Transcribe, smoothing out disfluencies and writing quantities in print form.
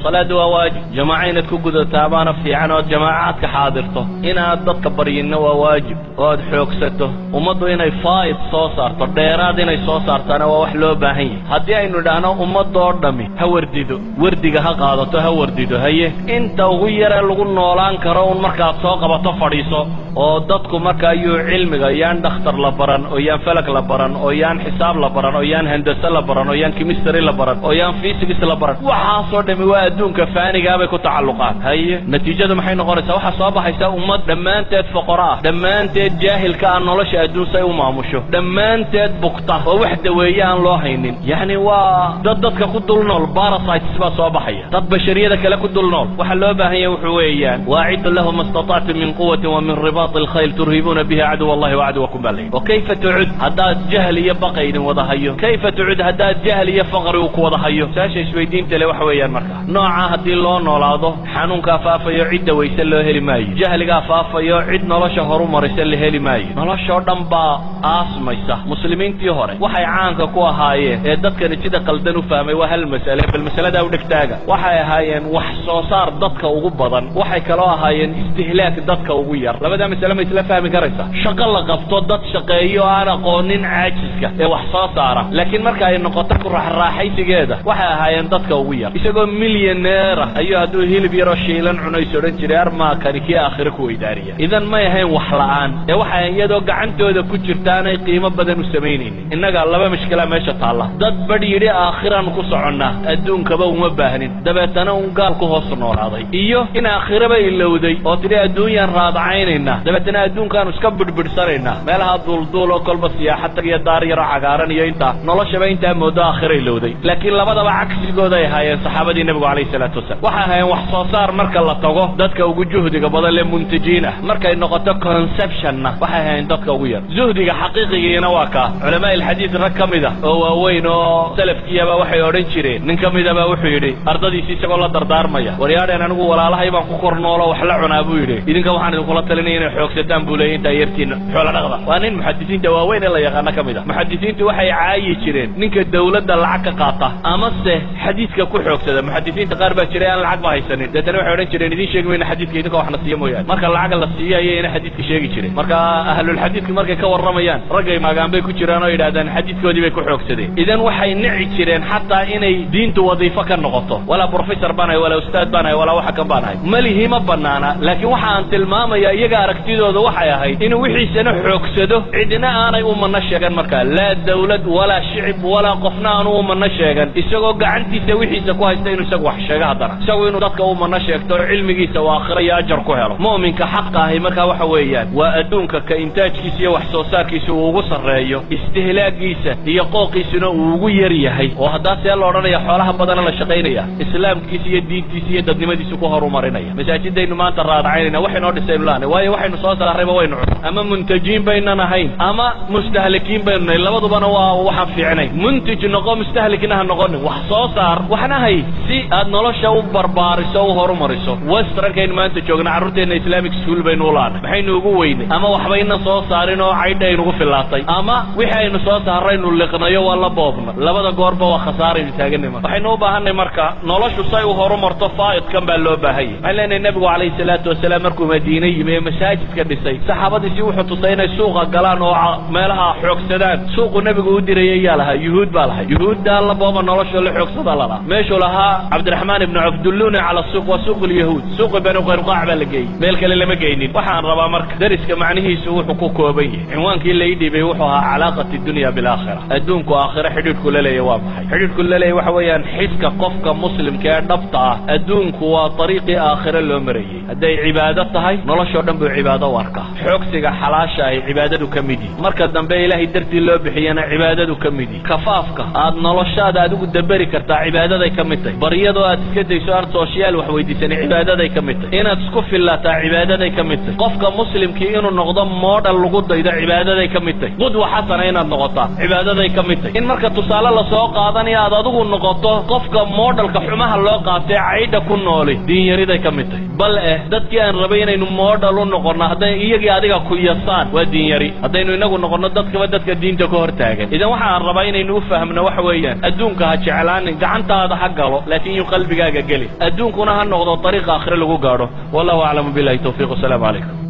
Salaadu waa waajib, jamaaco inaad ku gudataa baana fiican ood jamaacaadka xaadirto. Inaad dadka baryinna waa waajib oo aad xoogsato. Ummaddu inay faa'id soo saarto, dheeraad inay soo saartaana waa wax loo baahan yahay. Haddii aynu idhaahno ummadoo dhammi ha wardido, wardiga ha qaadato, ha wardido, haye, inta ugu yaree lagu noolaan karo un markaad soo qabato fadhiiso, oo dadku marka ayuu cilmiga yaan dhakhtar la baran, oo yaan falag la baran, oo yaan xisaab la baran, oo yaan handase la baran, oo yaan chemistry la baran, oo yaan physics la baran, waxaasoo dhami waa adduunka faanigaa bay ku tacalluqaan. Haye, natiijadu maxay noqonaysaa? Waxaa soo baxaysa ummad dhammaanteed foqoro ah, dhammaanteed jaahilka ah nolosha adduun say u maamusho, dhammaanteed bugta oo wax daweeye aan loo haynin. Yacni waa dad dadka ku dul nool, parasites baa soo baxaya, dad bashariyada kale ku dul nool. Waxa loo baahan yahay wuxuu weeyaan: وأعدوا لهم ما استطعتم من قوة ومن رباط الخيل ترهبون به عدو الله وعدوكم. Baa layidhi. وكيف تعد haddaad jahl iyo baqa idin wada hayo? كيف تعد haddaad jahl iyo faqri uu ku wada hayo? Saasha isweydiinta le waxa weeyaan, marka nooca haddii loo noolaado, xanuunkaa faafayo, cidda wayse loo heli maayo, jahligaa faafayo, cid nolosha horu maraysa la heli maayo, noloshoo dhan baa aasmaysa. Muslimiintii hore waxay caanka ku ahaayeen ee dadkani sida qaldan u fahmay waa hal mas'ale, bal masaladaa u dhegtaaga. Waxay ahaayeen wax soo saar dadka ugu badan, waxay kaloo ahaayeen istihlaak dadka ugu yar. Labadaa masale ma isla fahmi karaysa? Shaqo la qabto, dad shaqeeyo aan aqoonin caajiska ee wax soo saara, laakiin marka ay noqoto ku raaxraaxaysigeeda waxay ahaayeen dadka ugu yar. Isagoo milyaneera ayuu hadduu hilib yaroo shiilan cunays odhan jiray, armaa kani kii aakhire ku weydaariya. Idan may ahayn wax la'aan ee waxay iyadoo gacantooda ku jirta aanay qiimo badan u samaynaynin. Innaga laba mashkilaa meesha taalla: dad badh yidhi aakhiraanu ku soconnaa, adduunkaba uma baahnin, dabeetana un gaal ku hoos noolaaday, iyo in aakhiraba ilowday oo tidhi adduunyaan raadacaynaynaa, dabeetana adduunkaanu iska bidhbidhsanaynaa, meelaha duulduul oo kolba siyaaxad tag iyo daar yaroo cagaaran iyo intaa noloshaba intaa moodo aakhira ilowday. Laakiin labadaba cagsigooday ahaayeen saxaabadii nebigu calayhi salaatu wasalaam. Waxay ahaayeen wax soo saar marka la tago dadka ugu juhdiga badan lee muntajiin ah, markay noqoto consumptionna waxay ahaayeen dadka ugu yar. Zuhdiga xaqiiqigiina waa kaa. Culamaa ilxadiid rag ka mid ah oo waaweyn oo salafkiiyaba waxay odhan jireen, nin ka midaba wuxuu yidhi ardadiisi isagoo la dardaarmaya: "Waryaadheen, anigu walaalahay baan ku kor noolo wax la cunaa," buu yidhi. "Idinka waxaan idinkula talinaya inay xoogsataan," buu leeyay, "intaa yartiina xoola dhaqda." Waa nin muxadisiinta waaweyn ee la yaqaano ka mid ah. Muxadisiintu waxay caayi jireen ninka dawladda lacag ka qaata amase xadiiska ku xoogsada. Muxadisiinta qaar baa jiray aan lacag ba haysanin, deetana waxay odhan jireen: "Idiin sheegi mayna xadiiska idinka waxna siiya mooyaane." Marka lacag la siiyo ayayna xadiiska sheegi jireen. Marka ahlulxadiidka markay ka warramayaan raggay maagaan bay ku jiraan oo yidhahdaan xadiiskoodii bay ku xoogsadeen. Idan waxay nici jireen xataa inay diintu wadiifo ka noqoto. Walaa professor baan ahay, walaa ustaad baan ahay, walaa waxa kan baan ahay, malihi ma banaana. Laakiin waxa aan tilmaamaya, iyaga aragtidooda waxay ahayd inuu wixiisana xoogsado, cidna aanay u manno sheegan markaa, laa dawlad walaa shicib walaa qofna aanu u manno sheegan, isagoo gacantiisa wixiisa ku haysta inuu isagu wax sheego, haddana isagu inuu dadka u manno sheegto oo cilmigiisa uu aakhiro iyo ajar ku helo. Mu'minka xaqa ahi markaa waxa weeyaan waa adduunka ka intaajkiisa iyo wax soo saarkiisa uu ugu sarreeyo, istihlaagiisa iyo qooqiisuna uu ugu yar yahay. Oo haddaa see la odhanaya xoolaha badana la shaqaynaya, islaamkiisa iyo diintiisa iyo dadnimadiisa ku horumarinaya. Masaajidaynu maanta raadacaynayna waxaynoo dhisaynu laanay, waayo waxaynu soo saarrayba waynu cun. Ama muntajiin baynan ahayn ama mustahlikiin baynu nahay, labadubana waa waxaan fiicnayn. Muntij noqo, mustahlikna ha noqonin. Wax soo saar, waxna hay si aad nolosha u barbaariso, u horumariso. Westernkaynu maanta joogna carruurteenna Islamic school baynu u laanay. Maxaynu ugu weynay? Ama waxbayna soo saarin oo caydha aynugu filaatay, ama wixii aynu soo saaraynu liqnayo, waa la boobna. Labada goorba waa khasaaraynu taaganay. Marka waxaynu u baahanay marka noloshu say u horumarto faa'idkan baa loo baahanyay. Waxaan leenahay nebigu calayhi salaatu wasalaam markuu Madiine yimi ee masaajidka dhisay, saxaabadiisii wuxuu tusay inay suuqa galaan oo meelaha xoogsadaan. Suuqu nebigu u dirayay yaa lahaa? Yuhuud baa lahay. Yuhuuddaa la booba, noloshoo la xoogsada lalahaa. Meeshuu lahaa Cabdiraxmaan ibnu Cawf: "دلوني على السوق", waa suuq alyahuud, suuqi Banu Qaynuqaac baa la geeyey, meel kale lama geynin. Waxaan rabaa marka dariska macnihiisu wuxuu ku kooban yahay, cinwaankii la ii dhiibay wuxuu ahaa علاقة الدنيا بالآخرة. Adduunku aakhiro xidhiidhku la leeyahy waa maxay? Xidhiidhku la leeyahy waxa weeyaan xiska qofka muslimka ee dhabta ah, adduunku waa dariiqii aakhiro loo marayey. Hadday cibaado tahay, noloshoo dhan buu cibaado u arkaa. Xoogsiga xalaasha ay cibaadadu ka mid yihi, marka dambe ilaahay dartii loo bixiyana cibaadadu ka mid yihi. Kafaafka aad noloshaada adigu daberi kartaa cibaadaday ka mid tahay. Baryadoo aad iska dayso aan social wax weydiisanay cibaadaday ka mid tahay. Inaad isku fillaataa cibaadaday ka mid tahay. Qofka muslimkii inuu noqdo model lagu daydo cibaadaday ka mid tahay. قدوة حسنة inaad noqotaa cibaadaday ka mid tahay. In marka tusaale lasoo qaadanayo aad adigu noqoto qofka modelka xumaha loo qaatee caydha ku nooli diinyariday ka mid tahay. Bal eh dadkii aan rabay inaynu model u noqonno hadday iyagii adiga ku yasaan, waa diinyari haddaynu inagu noqonno dadkaba dadka diinta ka hor taagan. Idan waxa aan rabaa inaynu u fahmno waxa weeyaan, adduunka ha jeclaanin. Gacantaada ha galo, laakiin yuu qalbigaaga geli. Adduunkuna ha noqdo dariiqa aakhire lagu gaadho. Wallahu aclamu, billahi tawfiiq, wasalaamu calaykum.